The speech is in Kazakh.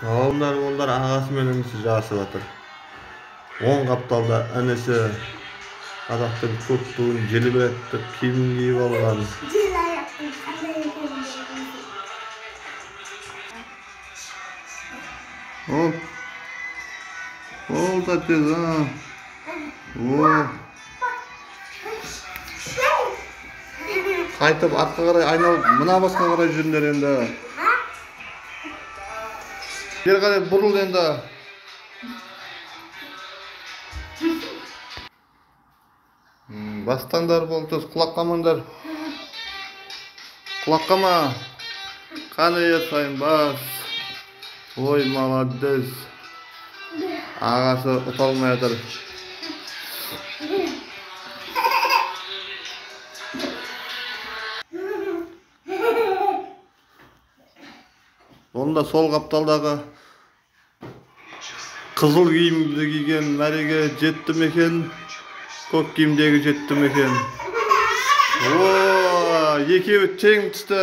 Ғалымдар, олар ағасы мен інісі жарысып жатыр. Оң қапталда інісі қазақтың көк туын желбіретіп киімін киіп алған. Желаяқтың қандай екенін. Оп. Ол да тез, а. О. Қайтып артқа қарай айналып, мына басқа қарай жүріңдер енді. Бері қарай бұрыл енді. Бастаңдар болды, құлап қалмаңдар. Құлап қалма. Қане, Ерсайын, бас. Ой, молодец. Ағасы ұта алмай жатыр. Онда сол қапталдағы қызыл киімді киген мәреге жетті ме екен, көк киімдегі жетті ме екен? О, екеуі тең түсті.